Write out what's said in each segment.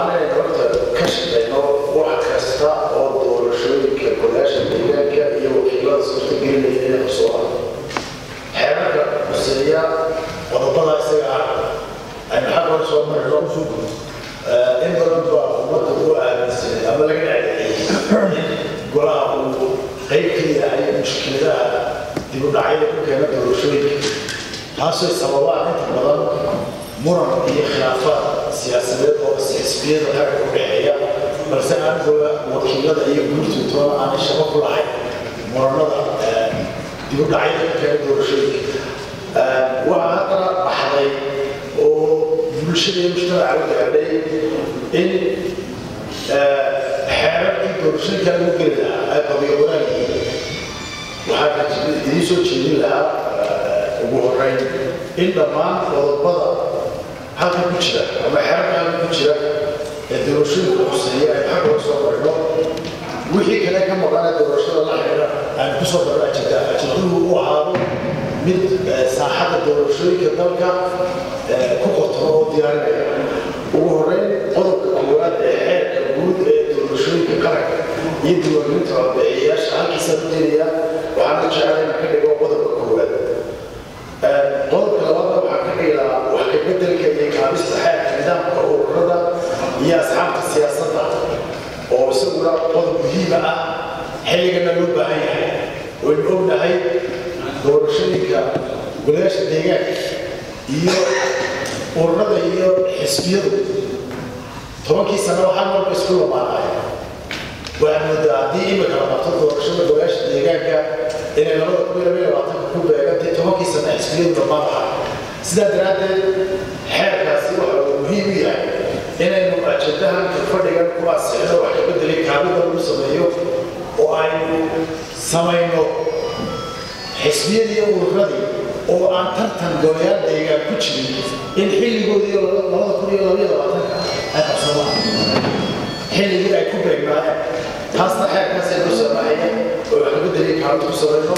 Ahaan inaynu horta ka shaqeyno wax kasta oo doorashooyinka golayaasha deegaanka iyo wakiilada suurta gelinaya inay qabsoodaan. Xeerarka quseeya qodobada isaga ah aynu xag hore soo marino. In badan baa ummadda u aaminsanay ama laga dhacdhiciyey in golaha uu qayb ka yahay mushkiladaha dib u dhacyada ku keena doorashooyinka, taasoo sababaan inta badan muran iyo khilaafaad siyaasadeed oo xisbiyada qaranka u dhexeeya, balse aan gola wakiilada iyo guurtootoona aanay shaqo ku lahayn muranada dib u dhacyada ku keena doorashooyinka. Waxaa haddana baxday oo bulshada iyo mujtamaca u gaadhay in xeerarkii doorashooyinka lagu geli lahaa ay qabiyo qoraal yihiin. Waxaan idiin soo jeedin lahaa ugu horreyn in dhammaan qodobada halka ku jira ama xeerarka halka ku jira ee doorashooyinka khuseeya aynu xagga hore soo marino, wixii kale ka maqan ee doorashada la xidhiidha aynu ku soo darno ajendaha. Ajenduhu u ahaado mid saaxadda doorashooyinka dalka ku qotomo oo diyaarinaya. Ugu horreyn, qodobka koowaad ee xeerka guud ee doorashooyinka qaranka iyo diiwaangelinta codbixiyayaasha halkiisaan u deenayaa, waxaana jeclay inaan ka dhigo qodobka koowaad. Qodobka labaadna waxaan ka dhigi lahaa wax ka beddelka iyo kaabista xeerka nidaamka ururada iyo asxaabta siyaasadda, oo isaguna qodob muhiima ah, xilligana loo baahan yahay. Waynu ognahay doorashooyinka golayaasha deegaanka iyo ururada iyo xisbiyadu 10kii sano waxaa marba isku lamaanaaya. Waxaad moodaa haddii imika la qabto doorashada golayaasha deegaanka inay 2022ka ku beegantay 10kii sano xisbiyadu dhammaan lahaa. Sidaa daraaddeed, xeerkaasi waxa uu muhiim u yahay inaynu ajendahan fadhigan ku ansixino, wax ka beddelay kaabida lagu sameeyo oo aynu samayno xisbiyadii iyo ururadii oo aan tartan golayaal deegaan ku jirin in xilligoodii 2022ka ay qabsadaan, xilligii ay ku beegnaayeen. Taasna xeerkaas ay noo saamaxaya oo wax laga beddelay kaabid ku samayno.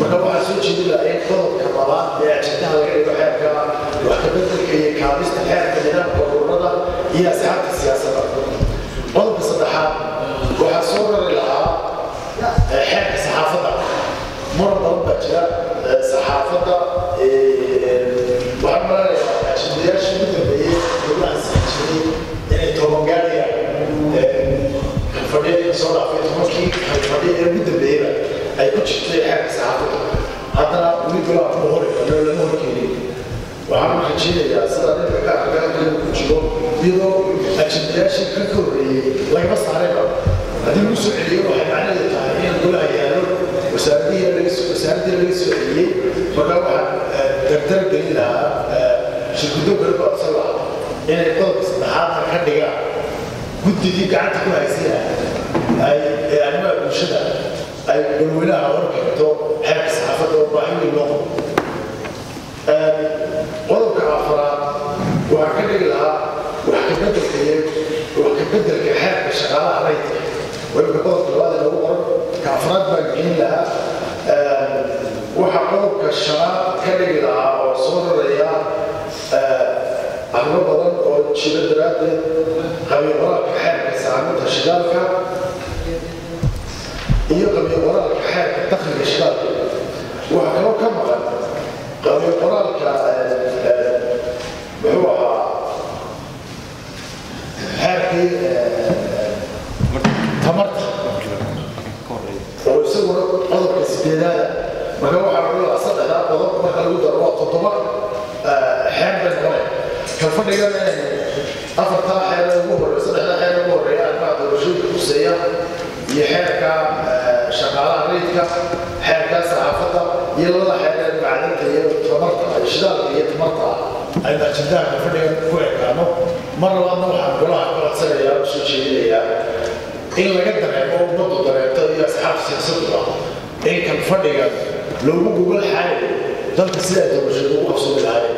Marka waxaan soo jeedin lahaa in qodobka labaad ee ajendaha laga dhigo xeerka wax ka beddelka iyo kaabista xeerka nidaamka ururada iyo asxaabta siyaasadda. Qodobka saddexaad waxaa soo rari lahaa xeerka saxaafadda. Muran badan baa jira saxaafadda. Waxaan malanayaa ajendayaashii ugu dambeeyey lagu ansixin jiray inay 10 gaadhayaan. Kalfadhiyadii soo dhaafay, 10kii kalfadhi ee ugu dambeeyeyba ay ku jirtay xeerka saxaafadda, haddana weli golaha kuma hori karno, lama horkeenin. Waxaan rajeynayaa sida ninka ka arkaa ku jiro, iyadoo ajendayaashii ka horreeyey lagama saarayba, haddii lagu soo celiyo waxay macnaheedu tahay in golaha yaallo wasaaraddii laga soo celiyey. Marka waxaan dardar gelin lahaa, shirkuddo kale ku codsan lahaa inay qodobka saddexaadna ka dhigaan, guddigii gacanta ku haysayna ay ee arrimaha bulshada ay golweynaha hor keento xeerka saxaafadda oo baahi weyn loo qabo. Qodobka afraad waxaan ka dhigi lahaa wax ka beddelka iyo wax ka beddelka xeerka shaqaalaha rayidka. Weliba qodobka labaad ee lagu qoran, ka afraad baan geyn lahaa. Waxaa qodobka shanaad ka dhigi lahaa oo soo raraya arrimo badan oo jira daraaddeed qabiil qoraalka xeerka saaminta shidaalka iyo qabiil qoraalka xeerka dakhliga shidaalka. Waxaa kaloo ka maqan qabiil qoraalka, muxuu ahaa, xeerkii tamarta oo isaguna qodobka sideedaada. Marka waxaa lagu lahaa saddexdaa qodob marka lagu daro waa 7 xeer bay noqonaya. Kalfadhigan inaynu afartaa xeer ugu horreeya, saddexdaa xeer ugu horreeya arrimaha doorashooyinka khuseeya iyo xeerka shaqaalaha rayidka, xeerka saxaafadda iyo labada xeer ee macdanta iyo tamarta, shidaalka iyo tamarta, aynu ajendaha kalfadhigan ku ekaano. Mar labaadna waxaan golaha ka codsanayaa oo soo jeedinayaa in laga dareemo, ummaddu dareento iyo asxaabta siyaasadduba, in kalfadhigan loogu gogol xaalayo dalka sidaa doorashada ugu qabsoomi lahaayeen.